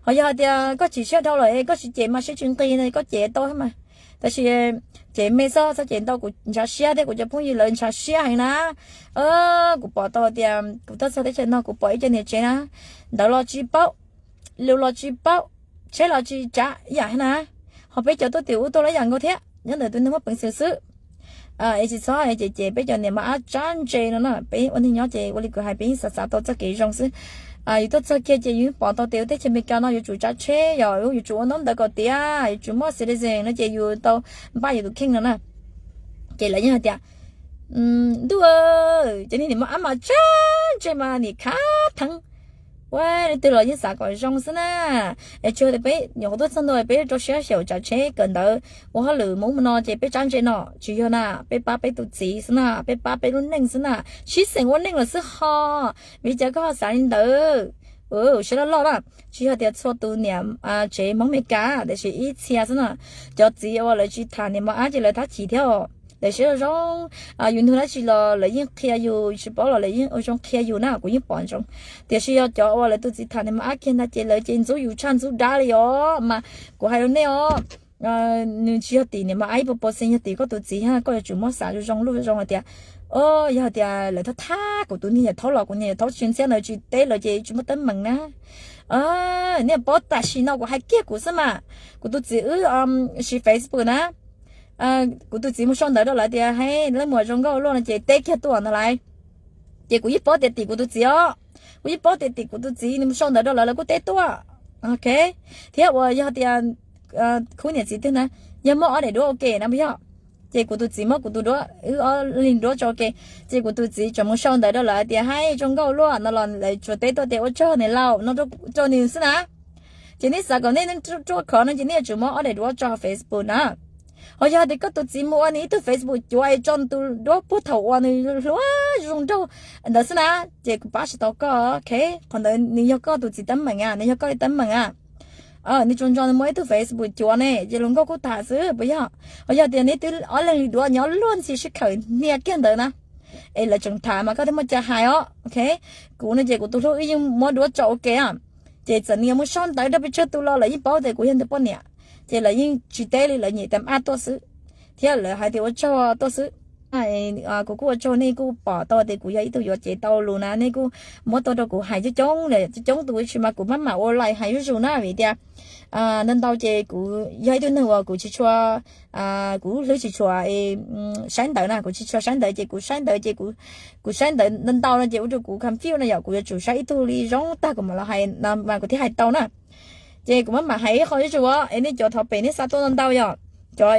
Ho yog hais tias koj chim siab dhau lawm es koj tsis cem mas siab tsis nqig na, koj cem tau thiab mas. Tab sis cem me xwb, txhob cem ntau, kuv ntshav siab thiab kuv cov phooj ywg lawv ntshav siab heev na. Kuv pom tau tias kuv tuaj txog teb chaws no kuv pom ib co niam tsev na, ntawv los tsis paub, lus los tsis paub, tsheb los tsis tsav ib yam thiab na. Ho peb cov tuaj tim ub tuaj los ib yam nkaus thiab, nyob ntawm tus neeg muaj peev xwm xwb. Es tsis txhob cem cem peb cov niam mos ab tsav ntse no na, peb ua neeg nyob ces ua li kuv hais peb yeej xav xav tau txoj kev zoo xwb. Yus tuaj txog kiag ces yus pom tau tias ua teb chaws Amelikas no yuav tsum tsav tsheb, yog yuav tsum ua ntaub ntawv kom tiav, yuav tsum muaj citizen no ces yus tau npaj yus tus kheej no na. Ces lawv yeej hais tias ntuj, cov niag niam mos ab mas tsav ntse mas nim khav theeb. Puab leej twg los yeej xav kom zoo xwb na. Es tsis yog tias peb nyuam qhuav tuaj txog ntua peb rau siab xyaum tsav tsheb kawm ntawv ua hauj lwm mus ub mus no ces peb tsab ntse no, tsis yog na. Peb pab peb tus txiv xwb na, peb pab peb lub neej xwb na, sib xeem ua neej lawm xwb ho. Vim li cas koj ho xav li ntawd? Siab loj loj na. Tsis yog tias txhua tus niam tsev Hmoob Meskas, tiam sis ib txhia xwb na. Cov txiv uas lawv tsis tham niam mos ab ces lawv thab chim thiab os. Lawv siab zoo zoo, yus nug dab tsi los lawv yeej qhia yus, tsis paub los lawv yeej ua zoo qhia yus na, kuv yeej pom zoo. Tiam sis yog cov uas lawv tus txiv tham niam mos ab kiag ntag ces lawv ces ntxub yus tshaj ntxub dab li os. Mas kuv hais rau nej os, nws tsis yog tim niam mos ab ib puas pawv xees, yog tim koj tus txiv, koj yuav tsum muab xav zoo zoo luj zoo hais tias, o, yog tias lawv thab thab kuv tus niag yawm thaub los kuv niag yawm thaub tsis ntxhiab ntawd tsis teb lawv ces tsis muaj teeb meem na. Nej paub tam sim no kuv hais kiag kuv xwb mas, kuv tus txiv wb siv Facebook na, kuv tus txiv mus sau ntawv rau lawv tias, hej, leej muam zoo nkauj luaj no ces teb kiag tuaj ntag lauj. Ces kuv yeej paub tias tim kuv tus txiv os, kuv yeej paub tias tim kuv tus txiv nws mus sau ntawv rau lawv lawv kuj teb tuaj. Ok, thiab uas yog tias khub niam txiv twg na, yog muaj ob daim duab ua ke na puas yog, ces kuv tus txiv muab kuv tus duab, wb ob leeg duab tso ua ke, ces kuv tus txiv tseem mus sau ntawv rau lawv tias, hej, zoo nkauj luaj no los lawv tsuas teb tuaj tias ua tsaug niam laus no rau nws xwb na. Ces nej xav kom nej ruaj khov no ces nej yuav tsum muab ob daim duab tso hauv Facebook na. Ho yog tias koj tus txiv mus ua nws ib tug Facebook cuav es tso nws tus duab puag thaum uas nws hluas zoo nraug ntawd xwb na, ces kuv pab tsis tau koj. Ok, qhov ntawd nws yog koj tus txiv teeb meem a, nws yog koj li teeb meem a. Nws tsuas ntso nws muaj ib tug Facebook cuav ne, ces hluas nkauj kuj tham xwb puas yog? Ho yog tias neb twb ob leeg li duav nyob luag ntxhi sib khawm hnia kiag ntawd na, es lawv tseem tham mas koj twb muaj cai hais os. Ok, kuv no ces kuv tus hlub wb yeej muab duab tso ua ke, ces txawm nws yuav mus sau ntawv rau pes tsawg tus los lawv yeej paub tias kuv yog nws poj niam, ces lawv yeej tsis teb li, lawv nyem tes ab tuaj xwb, thiab lawv hais tias ua tsaug tuaj xwb. Kuv kuj ua tsaug nej kuj pom tau tias kuv yog ib tug yuav cev tau lus na, nej kuj muab tuaj rau kuv hais coob coob, coob coob tus tsis mas kuv maj mam ua laij hais zuj zus na, vim tias ntau ntau ces kuv yog ib tug neeg uas kuv tsis tshua, kuv hlwb tsis tshua saib ntawv na, kuv tsis tshua saib ntawv ces kuv saib ntawv ces kuv saib ntawv ntau ntau no ces ua rau kuv confuse no yom, kuv yuav tsum saib ib tug li zoo tag kuv mam los hais mas kuv thiaj hais tau na. Ces kuv maj mam hais ib qho zuj zus es nej cov thov pem nej xa tuaj ntau ntau yom. Cov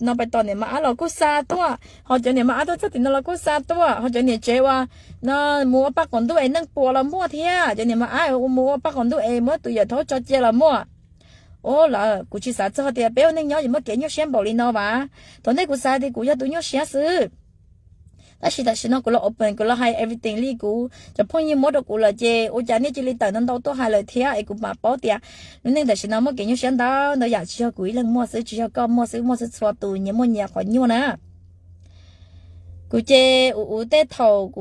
no pais tos niam mos ab los kuj xa tuaj, ho cov niam mos ab tuaj txog tim no los kuj xa tuaj, ho cov niam tsev uas no mus ua paj qaum ntuj es neej puas los muaj thiab, cov niam mos ab mus ua paj qaum ntuj es muab tus yawm thaub tso cia los muaj. Ua lawm kuv tsis xav txog tias peb ua neej nyob yuav muaj kev nyuaj siab npaum li no vas. Thaum ntej kuv xav tias kuv yog tus nyuaj siab xwb, tab sis tam sim no kuv los open, kuv los hais everything li kuv cov phooj ywg muab rau kuv lawm ces ua cas nej cia li tawm ntau ntau tuaj hais lawm thiab es kuv mam paub tias lub neej tam sim no muaj kev nyuaj siab ntau ntau yam, tsis yog kuv ib leeg muaj xwb, tsis yog koj muaj xwb, muaj xwb txhua tus nyias muaj nyias qhov nyuaj na. Kuv ces ua ua tej thaum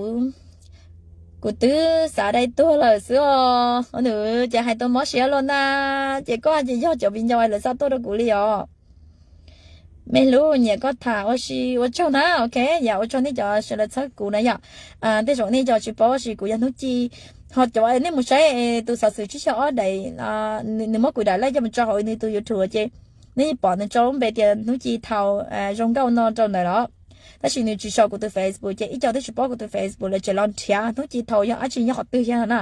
kuv twb xav dai tuag lawm xwb os, nws ces hais tau mob siab luaj na, ces koj ces yog cov viv ncaus lawv xa tuaj rau kuv li os. Me hlub, nyiam koj tham ua si, ua tsaug na. Ok, yam ua tsaug nej cov sawv daws txhawb kuv na yom. Tej zaum nej cov tsis paub ua si kuv yog Hnub Ci, ho cov nej mus saib tus xov xwm tsib xyoo ob daim, nws muab kuv daim laij coj mus tso hauv nws tus YouTube ces nej yeej pom nws tso lub npe tias Hnub Ci Thaus Zoo Nkauj no rau ntawd los, tab sis nws tsis sau kuv tus Facebook ces ib co twb tsis paub kuv tus Facebook lawv tseem los nrhiav Hnub Ci Thaus yog dab tsi nyob qhov twg thiab na.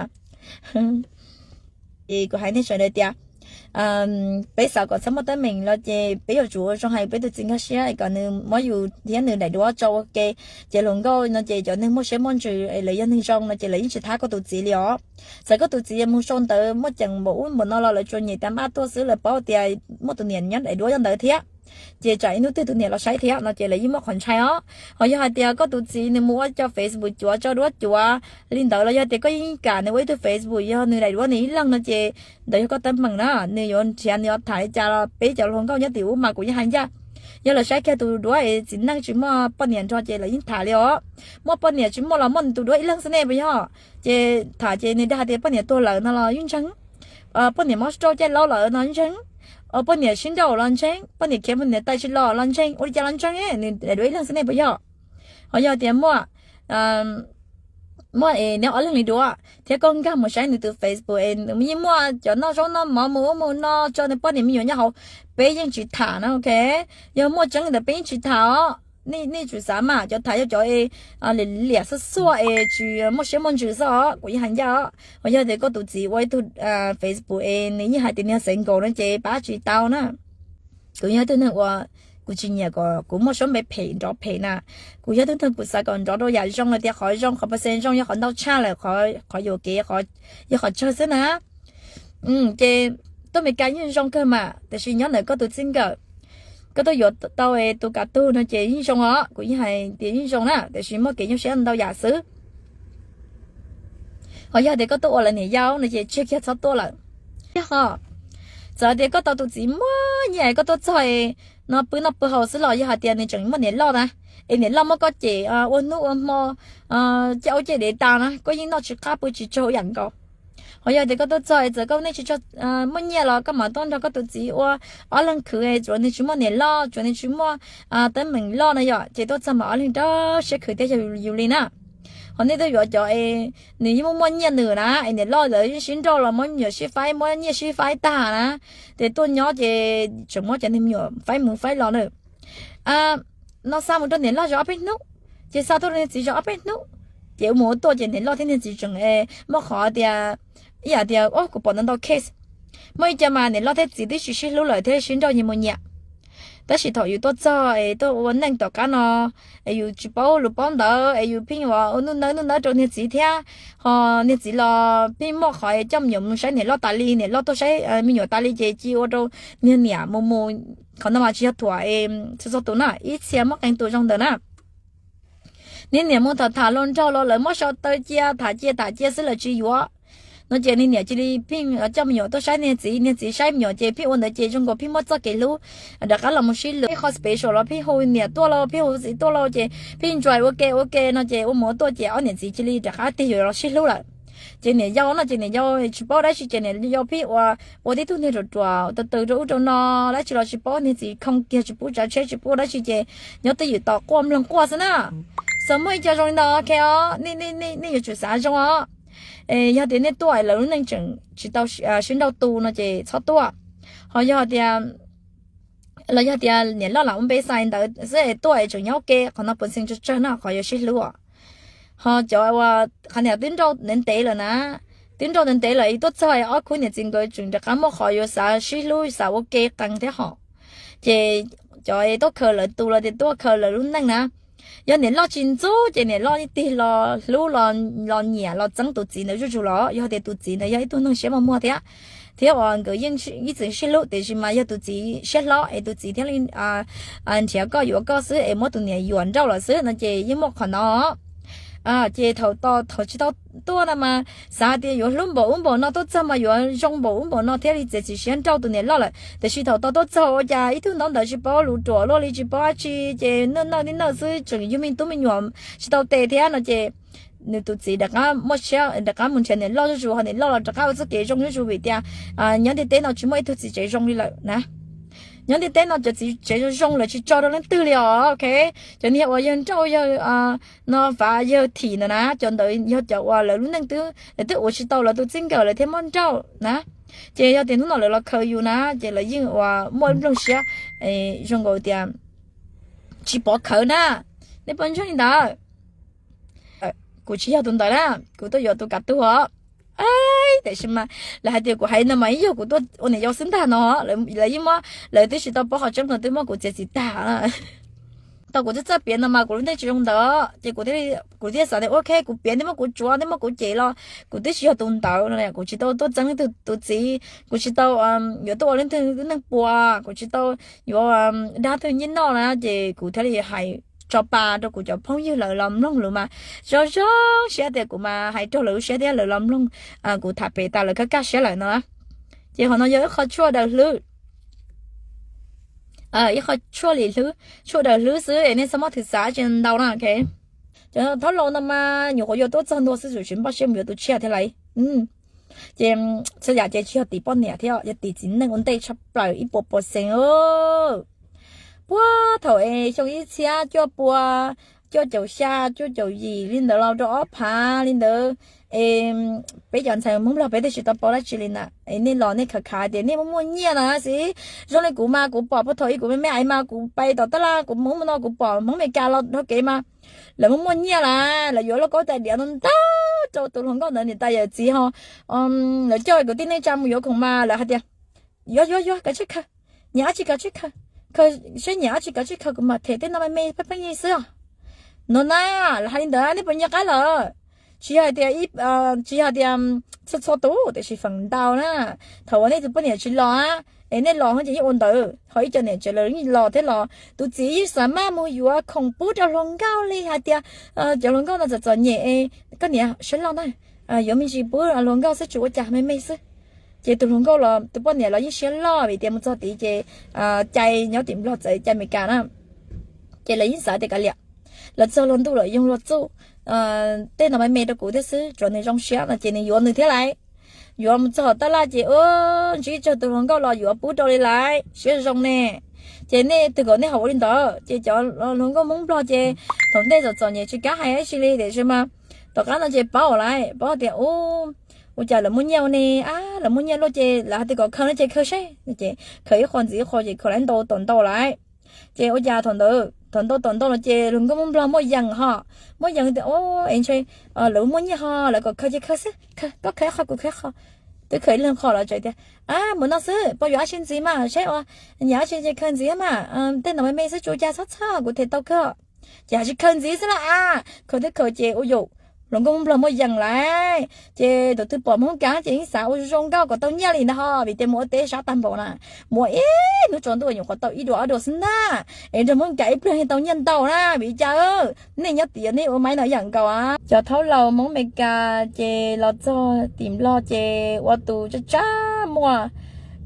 Es kuv hais nej sawv daws tias peb xav kom txhob muaj teeb meem los ces peb yuav tsum ua zoo hais peb tus txiv nkag siab kom nws muab yus thiab nws daim duab tso ua ke. Ces hluas nkauj no ces cov neeg muaj siab muaj ntsws es lawv yog neeg zoo no ces lawv yeej tsis thab koj tus txiv li os. Txawm koj tus txiv mus sau ntawv muaj ceem npaum ub npaum no los lawv tsuas nyem tes ab tuaj xwb, lawv paub tias muaj tus niam nyob daim duab nyob ntawd thiab. Ces tsam ib hnub twg tus niam los saib thiab no ces lawv yeej muaj qhov ntshai os. Ho yog hais tias koj tus txiv nws mus ua cov Facebook cuav tso duab cuav li ntawd los yog tias koj yeej kam nws ua ib tug Facebook yog nws daim duab nws ib leeg no ces ntawd yog koj teeb meem na, nws yuav nrhiav nws yuav tham li cas los peb cov hluas nkauj nyob tim ub mas kuv yeej hais ncaj. Yog lawv saib kiag tus duab es txiv neej tsis muaj poj niam nrog ces lawv yeej tham li os. Muaj poj niam tsis muaj los muaj nws tus duab ib leeg xwb ne puas yog? Ces tham ces nws dag hais tias poj niam tuag lawm no los yeej ntseeg, poj niam mob stroke caij laub lawm no ntseeg, poj niam sib nrauj los ntseeg, poj niam khiav mus niam tais tsis los los ntseeg, ua li cas los ntseeg, nws daim duab ib leeg xwb ne puas yog? Ho yog tias muaj, muaj es neb ob leeg li duab thiab koj nkag mus saib nws tus Facebook es nws yeej muaj cov noj zaub noj mov mus ub mus no tso nws poj niam me nyuam nyob hauv, peb yeej tsis tham na, ok. Yog muaj tseeb ntawd peb yeej tsis tham os. Nej tsum xav mas, cov tham yog cov es liam xuaj xuaj es tsis muaj siab muaj ntsws xwb os, kuv yeej hais ncaj os. Ho yog tias koj tus txiv ua ib tug Facebook es nws yeej hais tias nws yog xeev nkaus no ces pab tsis tau na. Kuv yog ib tug neeg uas Kuv tsis nyiam kom kuv muaj suab npe phem nrov phem na. Kuv yog tug neeg kuv xav kom nrov rau yam zoo, hais tias qhov zoo, qhov percent zoo yog qhov ntau tshaj lawm, qhov yuam kev yog qhov tsawg xwb na. Ces tuaj Meskas yeej zoo kawg mas, tiam sis nyob ntawm koj tus txij nkawm, koj tuaj yuav tau tus kav tug no ces yeej zoo os, kuv yeej hais tias yeej zoo na, tiam sis muaj kev nyuaj siab ntau yam xwb. Ho yog tias koj tuaj ua lawv niam yau no ces tseg kiag txhob tuaj lawm. Yog ho, txawm tias koj tau tus txiv muaj nyiaj koj tuaj txog no pw noj pw haus xwb los yog hais tias nws tseem muaj niam loj na, es niam loj muab koj cem ua hnub ua hmo, caj ua caj dev tas na, koj yeej noj tsis qab pw tsis tsaug yam nkaus. Ho yog tias koj tuaj txog es txawm koj neej tsis tshua muaj nyiaj los koj mam tuaj nrog koj tus txiv ua ob leeg khwv, tsuav nws tsis muaj niam loj, tsuav nws tsis muaj teeb meem loj no yom, ces tuaj txog mas ob leeg rau siab khwv thiab yus li na. Ho nej tuaj yuav cov es nws yeej muaj muaj nyiaj nws na, es niam loj lawv yeej sib nrauj los muab me nyuam sib faib, muab nyiaj sib faib tag na, ces tuaj nyob ces tseem muab cov niag me nyuam faib mus faib los na. No xa mus rau niam loj zov ob peb hnub, ces xa tuaj rau niag txiv zov ob peb hnub, ces ua mus ua tuaj ces niam loj thiab niag txiv tseem muaj qhov tias, ib yam tias kuv pom ntau ntau case, muaj ib co mas niam loj thiab txiv twb tsis sib hlub lawm thiab sib nrauj nyias mus nyiam. Tab sis thaum yus tuaj txog es tuaj ua neej tom qab no, es yus tsis paub lus paub ntawv es yus pheej ua nuj nawb nuj nawb rau niag txiv thiab, ho niag txiv los pheej muaj qhov coj me nyuam mus saib niam loj tas li, niam loj tuaj saib me nyuam tas li ces cia ua rau niag niam mus mus. Qhov no mas tsis yog thuam txhua txhua tus na, ib txhia muaj qee tus zoo ntawd na. Niag niam mus tham tham hluas nraug los lawv muab sau taw cia, tham cia tham cia xwb lawv tsis yuav. No ces niag niam cia li pheej coj me nyuam tuaj saib niag txiv, niag txiv saib me nyuam ces pheej ua ntawd ces zoo nkaus pheej muaj txoj kev hlub rov qab los mus sib lwm. Ib qho special los pheej hu niam tuaj lauj, pheej hu txiv tuaj lauj, ces pheej enjoy ua ke ua ke no ces ua mus ua tuaj ces ob niam txiv cia li rov qab tig yuav los sib hlub lawm. Ces niam yau no ces niam yau tsis paub dab tsi ces niam yau pheej ua, ua tib tug niag ruam ruam tus twg rau ub rau no, dab tsi los tsis paub, niag txiv khoo kiag tsis pub tsav tsheb tsis pub dab tsi ces nyob twj ywm tos quaj mloog quaj xwb na. Xav muaj ib co zoo li ntawd, ok os, nej yuav tsum xav zoo os. Yog tias nej tuaj lawv lub neej tseem tsis tau sib nrauj tu no ces txhob tuaj. Ho yog tias, los yog tias niam loj lam ua npe xais ntawd xwb es tuaj es tseem nyob ua ke, qhov no puas xees tsawg tsawg no qhov yuav sib hlub. Ho cov uas qhov niam twb nrauj ntev ntev lawm na, twb nrauj ntev ntev lawm es tuaj txog ob khub niam txiv nkawd tseem rov qab muaj qhov yuav xav sib hlub xav ua ke qees thiab hos. Ces cov tuaj khaws lawv tus los tias tuaj khaws lawv lub neej na. Yog niam loj tsis ntxub ces niam loj tig los hlub los nyiam los txeeb tus txiv ntawd zuj zus los, yog tias tus txiv ntawd yog ib tug neeg siab mos muag thiab, thiab uas nkawd yeej ib txwm sib hlub tiam sis mas yog tus txiv siab hlob es tus txiv thiaj li nrhiav koj yuav koj xwb es muab tus niam yuam nrauj lawm xwb no ces yeej muaj qhov no. Ces thaum tod thaum tsis tau tuaj no mas xav tias yuav hlub npaum ub npaum no, tuaj txog mas yuav zoo npaum ub npaum no thiaj li txiav txim siab nrauj tus niam loj lawm, tiam sis thaum tod tuaj txog ua cas ib tug ntaub ntawv tsis paub lus ruam luaj li tsis paub dab tsi, ces nawj nawj tib nawj xwb tseem yug me tub me nyuam tsis tau tes thiab no ces nws tus txiv rov qab muaj siab rov qab mus nrhiav niam loj zuj zus, ho niam loj los rov qab ua txoj kev zoo zuj zus vim tias nyob ntiaj teb no tsis muaj ib tug txiv tsev zoo li lawm na. Nyob ntiaj teb no cov txiv tsev zoo zoo lawv tsis tso rau leej twg li os, ok. Cov niag uas yawg nrauj yawg no fav yawg thim ntawd na, cov ntawd yog cov uas lawv lub neej twb, lawv twb ua tsis tau lawv tus txij nkawm lawv thiaj muab nrauj na. Ces yog tias hnub no lawv los khaws yus na ces lawv yeej uas muaj nplooj siab zoo nkaus tias tsis pov khawv na. Nej puas ntseeg li ntawd? Kuv tsis yog tus ntawd na, kuv tuaj yuav tus kav tug os. Tiam sis mas lawv hais tias kuv hais no mas ib yog kuv tuaj ua niam yau xwb ntag no, lawv yeej muab, lawv twb tsis tau paub qhov tseeb no twb muab kuv txiav txim tag. Tau kuv twb txawj piav no mas kuv lub neej tsis zoo ntawd ces kuv thiaj, kuv thiaj xav tias ok kuv piav nej muab kuv tsuav nej muab kuv cem los kuv twb tsis yog tus ntawd no, kuv tsis tau tuaj txeeb leej twg tus txiv, kuv tsis tau yuav tuaj ua leej twg lub neej puas, kuv tsis tau yuav dab twg nyiaj noj na, ces kuv thiaj li hais tso pa rau kuv cov phooj ywg lawv los mloog lus mas zoo zoo siab tias kuv mas hais raug lawv lub siab thiab lawv los mloog kuv tham pem tas lawv kaj kaj siab lawm no. Ces qhov no yog ib qho tshuaj daws hlwb, ib qho tshuaj li hlwb, tshuaj daws hlwb xwb es nej txhob muab thwm xav tsis ntau na, ok. Cov thaub laus no mas nyuam qhuav yuav tuaj txog ntua xwb tsuas tsis npaj siab mus yuav tus tshiab thiab lauj. Ces txhua yam ces tsis yog tim poj niam thiab, yog tim txiv neej ua ntej tshaj plaws ib puas percent. Puag thaum es xyoo ib txhiab cuaj pua cuaj caum xya cuaj caum yim li ntawd los rau ob phav li ntawd, es peb cov ntxhais Hmoob Nplog peb twb tsis tau paub dab tsi li na. Es nej los nej khav khav tias nej muaj muaj nyiaj na xwb. Zoo li kuv mas kuv pom puag thaum ub kuv me me aiv mas kuv pais tom tab laj kuv mus ub mus no kuv pom Hmoob Meskas los dhau kev mas lawv muaj muaj nyiaj las, lawv yuav lauj kaub tais diav ntau ntau rau tus hluas nkauj ntawd niam tais yawm txiv ho. Lawv coj kwv tij neej tsa mus yuav khoom mas lawv hais tias yuav yuav yuav, kav tsij khaws, nyiam dab tsi kav tsij khaws. khaws, seb nyiam dab tsi kav tsij khaws, kuv mam them tej no me me pheej pheej xwb os. No na, lawv hais li ntawd nej puas nco qab lawm? Tsis yog hais tias, tsis yog tias txhua txhua tus, tiam sis feem ntau na, thaum uas nej tus poj niam tsis los, es nej los ces yeej ua ntawd, ho ib co niam tsev lawv yeej los thiab los tus txiv yeej xav maj mus yuav khoom pub rau hluas nkauj li hais tias cov hluas nkauj no txom txom nyem, koj niam siab loj na, yuav me ntsis pub hluas nkauj xwb, tsis ua cas, me me xwb. Ces tus hluas nkauj los tus poj niam los yeej siab loj vim tias mus txog tid ces cai nyob tim Nplog txawv cai Amelikas na. Ces lawv yeej xav tias kav liam, los txog luag ntuj lawm yoog luag txuj, tej no me me rau kuv thiab xwb, tsuav nws zoo siab no ces nws yuav nws thiab lawm. Yuav mus txog tab laj ces ntsib tsawg tus hluas nkauj los yuav pub rau li lawm, siab zoo ne. Ces nej twg kom nej ho ua li ntawd, ces cov hluas nkauj Hmoob Nplog ces thaum ntej txom txom nyem tsis kav hais dab tsi li tiam sis mas tom qab no ces paub lawm, paub tias ua cas lawv muaj nyiaj ua ne, lawv muaj nyiaj luaj ces lawv hais tias kom khaws no ces khaws seb, ces khaws ib qho ntxiv ib qho ces khaws lawm ntau tom ntau lawm. Ces ua cas thaum ntawd thaum ntau tom ntau no ces hluas nkauj Hmoob Nplog muaj yees ho, muaj yees tias es ntshe lawv muaj nyiaj ho lawv kom khaws ces khaws xwb, koj khaws ib qho kuv khaws ib qho. Twb khaws ib leeg qho lawv tseem tias, mus no xwb, puas yuav dab tsi ntxiv mas, seb ua nyiam dab tsi ces khaws ntxiv mas, tej no me me xwb, tsis ua cas, txhob txhawj, kuv them tau kawg. Ces hais tsis khaws ntxiv xwb na, khaws twb khaws ces ua yus hluas nkauj Hmoob Nplog muaj yees lawm ces tus twg pom Hmoob Kav ces yeej xav ua zoo nkauj kom tau nyiaj li ntag ho, vim tias mus ua teb sab tag npaum na, mus ib hnub tsaus ntuj nyuam qhuav tau ib dua ob dua xwb ntag, es nrog Hmoob Kav ib pliag yeej tau nyiaj ntau na, vim li cas nej nyob tim nej ua maiv no ib yam nkaus a. Cov thaub laus Hmoob Amelikas ces los txog tim Nplog ces ua tus tsab tsab muaj,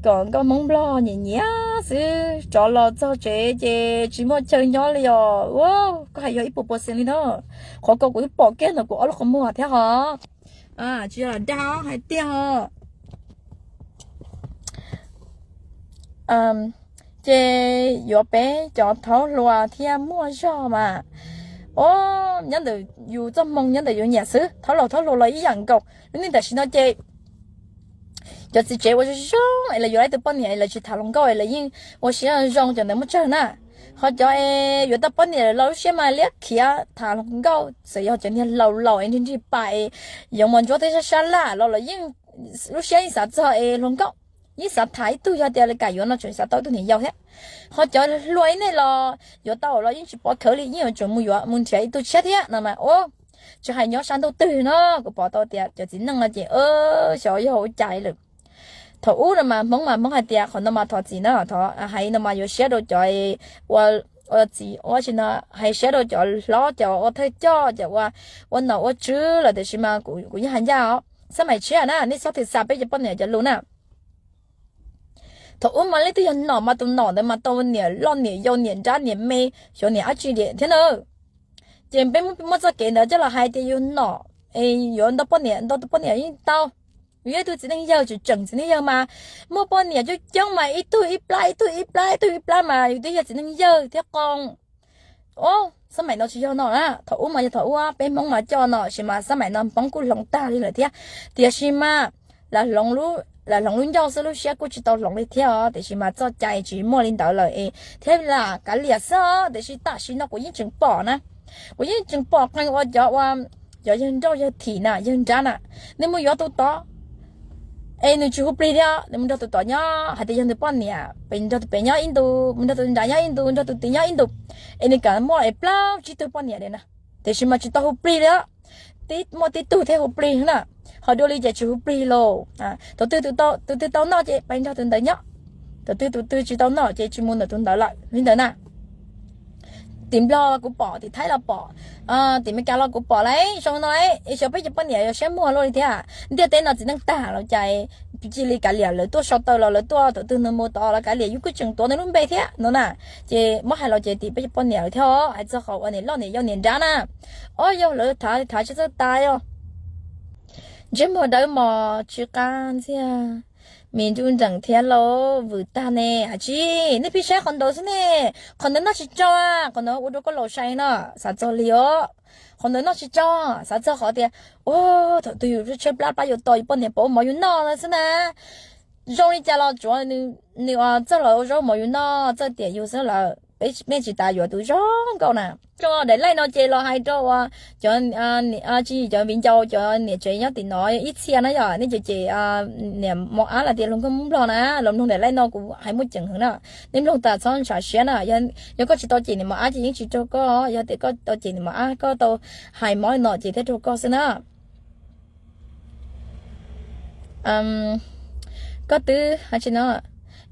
kom nkauj Hmoob Nplog nyiam nyiam xwb, tsov los txog tsev ces tsis muaj chaw nyob li os. Ua, koj hais yog ib puas pua xees li na, qhov ko kuv twb pom kiag ntawm kuv ob lub qhov muag thiab ho. Tsis yog lam dag hais tiag ho. Ces yuav peb cov thaub hluas thiaj muaj zog mas. O, nyob ntawm yus txoj hmoo nyob ntawm yus nyiam xwb, thaub laus thaub hluas los ib yam nkaus. Lub neej tam sim no ces cov txiv tsev ua zoo zoo es lawv yuav lawv tus poj niam es lawv tsis tham hluas nkauj es lawv yeej ua siab zoo, cov ntawd muaj tsawg na. Ho cov es yuav tau poj niam los lub siab mas liab khiav tham hluas nkauj, txawm yog cov niag laus laus es nrig nrig pas es yoov mos ntsuab thiab sab sab laj los los yeej lub siab yeej xav txog es hluas nkauj, yeej xav tham ib tug, yog tias lawv kam yuav no tseem xav tau ib tug niam yau thiab. Ho cov hluas ib nej los yuav tau los yeej tsis pov khawv li, yeej yuav tsum mus yuav mus nrhiav ib tug tshiab thiab no mas. Tsis hais nyob sab ntuj twg no, kuv pom tau tias cov txiv neej no ces xyov yog ua cas lawm. Thaum ub no mas Hmoob mas Hmoob hais tias qhov no mas thov txim na, thov hais no mas yuav siab rau cov ua, ua txiv ua si no, hais siab rau cov hlob, cov ua thawj coj, cov ua, ua nom ua tswv lawm, tiam sis mas kuv, kuv yeej hais ncaj os, xab maim tshiab na, nej txhob thim xa peb cov poj niam cov lus na. Thaum ub mas leej twg yog nom mas tus nom ntawd mas tau niam loj niam yau niam nrab niam me, xyov niam dab tsi thiab na. Ces peb muab txoj kev ntawd coj los hais tias yus nom, yuav ntau poj niam, ntau tus poj niam yeej tau. Yus yog ib tug txiv neej yawg tseem tseem txiv neej yawg mas muaj poj niam coob coob mas ib tug ib plab, ib tug ib plab, ib tug ib plab mas yus twb yog txiv neej yawg thiab qoo. O, xab maim no tsis yog no na, thaum ub mas yog thaum ub peb Hmoob mas coj no, tiam sis mas xab maim no Hmoob kuj hloov tag li lawm thiab. Tiam sis mas lam hloov lub ncauj xwb, lub siab kuj tsis tau hloov li thiab os, tiam sis mas txoj cai tsis muaj li ntawd lawm es thiaj lam kav liam xwb os. Tiam sis tam sim no kuv yeej tseem pom na, kuv yeej tseem pom qee ua cov ua, cov yawg nrauj yawg thim na, yawg nrab na, nws mus yuav tus tod es nws tsis hu plig thiab, nws mus nrog tus tod nyob, hais tias yog nws poj niam, pes nrog tus pem nyob ib ntus, mus nrog tus nrad nyob ib ntus, nrog tus tid nyob ib ntus, es nws kam muaj es plaub tsib tug poj niam li na, tiam sis mas tsis tau hu plig li. Muaj tib tug thiab hu plig na, ho dua li ces tsis hu plig lauj. Tus twg, tus twg tau noj ces pes nrog tus ntawd nyob, tus twg tus twg tsis tau noj ces tsis mus ntawm tus ntawd lawm li ntawd na. Tim Nplog los kuv pom, tim Thaib los pom, tim Meskas los kuv pom lawm zoo no, es xyov peb cov poj niam yuav siab muag luaj li thiab. Ntiaj teb no txiv neej tag los cas cia li kav liam, lawv tuaj sau taws los lawv tuaj, tus twg nws mus tod los kav liam, yus kuj tseem tuav nws lub npe thiab no na. Ces muab hais los ces tim peb cov poj niam lawm thiab, hais txog qhov uas niam loj niam yau niam nrab na. O, yog lawv thav thav tsis txawj tas os. Ntsej muag dawb mos tsis qab ntxiag, me nruj nreem thiab lauj, vwm tag ne. Hais tsis, nej pheej saib qhov ntawd xwb ne. Qhov ntawd noj tsis tsau, qhov ntawd ua rau koj laus sai no, xav txog li os. Qhov ntawd noj tsis tsau, xav txog qhov tias, ua, thaum twg yus tshaib plab plab yuav tos yus poj niam pov ua mov yus noj xwb na. Zoo li cas los tsuav nws txawj los ua zaub mov yus noj, txawj tiam yus xwb lawm. Nej tsis tas yuav tus zoo nkauj na. Daim laij no ces los hais rau uas cov, tsis, cov viv ncaus cov niam tsev nyob tim no ib txhia na yom, nej cem cem niam mos ab los tias hluas nkauj Hmoob Nplog na, los mloog daim laij no kuv hais muaj ceem heev na. Nej mloog tas txhob ntshav siab na. Yog koj tsis tau cem niam mos ab ces yeej tsis raug koj, yog tias koj tau cem niam mos ab koj tau hais mob li no ces thiaj raug koj xwb na. Koj twb hais tsis no,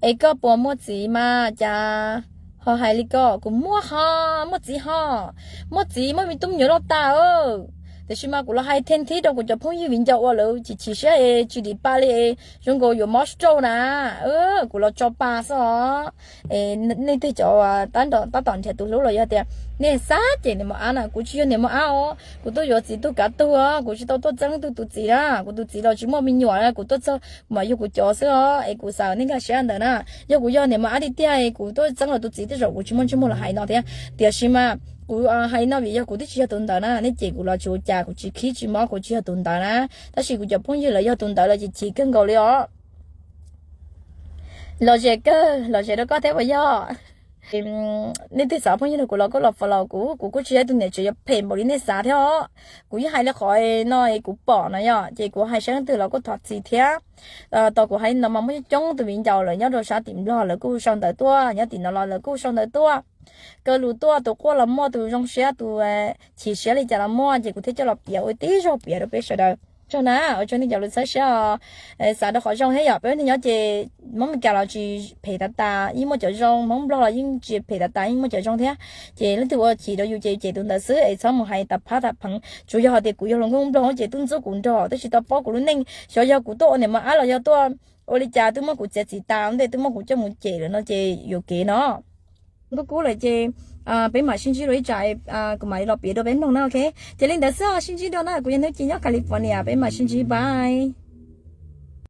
es koj puas muaj txiv mas cas ho hais li ko? Kuv muaj ho, muaj txiv ho, muaj txiv muaj me tub me nyuam loj tas. Tiam sis mas kuv los hais thib thib rau kuv cov phooj ywg viv ncaus uas lawv chim chim siab es tsis dim pa li, zoo nkaus yuav mob stroke na. Kuv los tso pa xwb os. Nej tej cov tab tom nrhiav tus hlub los yog tias nej xav cem niam mos ab na, kuv tsis yog niam mos ab os, kuv tuaj yuav txiv tug kav tug os, kuv tsis tau tuaj txeeb tug tus txiv na, kuv tus txiv los tsis muaj me nyuam, kuv tuaj txog mas yog kuv cov xwb os, es kuv xav nej nkag siab ntawd na. Yog kuv yog niam mos ab tiag tiag es kuv tuaj txeeb los tus txiv tej zaum kuv tsis muaj ntsej muag los hais no thiab. Tiam sis mas kuv hais no vim yog kuv twb tsis yog tus ntawd na, nej cem kuv los tsis ua cas, kuv tsis khib tsis mob, kuv tsis yog tus ntawd na. Tab sis kuv cov phooj ywg lawv yog tus ntawd lawv ces chim kawg nkaus li os. Los zem kawg, los zem rau koj thiab puas yog? Nej twb xav phooj ywg rau kuv los koj los follow kuv, kuv kuj tsis yog tus niam tsev yuav phem npaum li nej xav thiab os. Kuv yeej hais li qhov no kuv pom no yom, ces kuv hais saib leej twg los kuj thov txim thiab. Tau kuv hais no mas muaj coob coob tus viv ncaus lawv nyob rau sab tim Nplog lawv kuj sau ntawv tuaj, nyob tim no los lawv kuj sau ntawv tuaj. Kaw lus tuaj, tus quaj los muaj, tus zoo siab tus chim siab li cas los muaj, ces kuv thiaj coj los piav ua tib zaug piav rau peb sawv daws. Tsaug na, ua tsaug nej cov lus txhawb siab os. Xav rau qhov zoo thiab yom, peb ua neeg nyob ces Hmoob Meskas los tsis phem tas tas, yeej muaj cov zoo, Hmoob Nplog los yeej tsis phem tas tas, yeej muaj cov zoo thiab. Ces leej twg ua chim rau yus ces yus cem tus ntawd xwb es txhob mus hais tas phab tas pheev. Tsuas yog hais tias kuv yog hluas nkauj Nplog ces twb ntxub kuv nrog, twb tsis tau paub kuv lub neej. Xyov yog kuv tuaj ua niam mos ab los yog tuaj ua li cas twb muab kuv txiav txim tas ua ntej, twb muab kuv coj mus cem lawm no ces yuam kev no. Kub kub lawm ces peb mam sib ntsib dua ib tsam, kuv mam li los piav dua peb mloog na, ok. Ces li ntawd xwb, sib ntsib dua na, kuv yog Hnub Ci nyob California, peb mam sib ntsib, bye.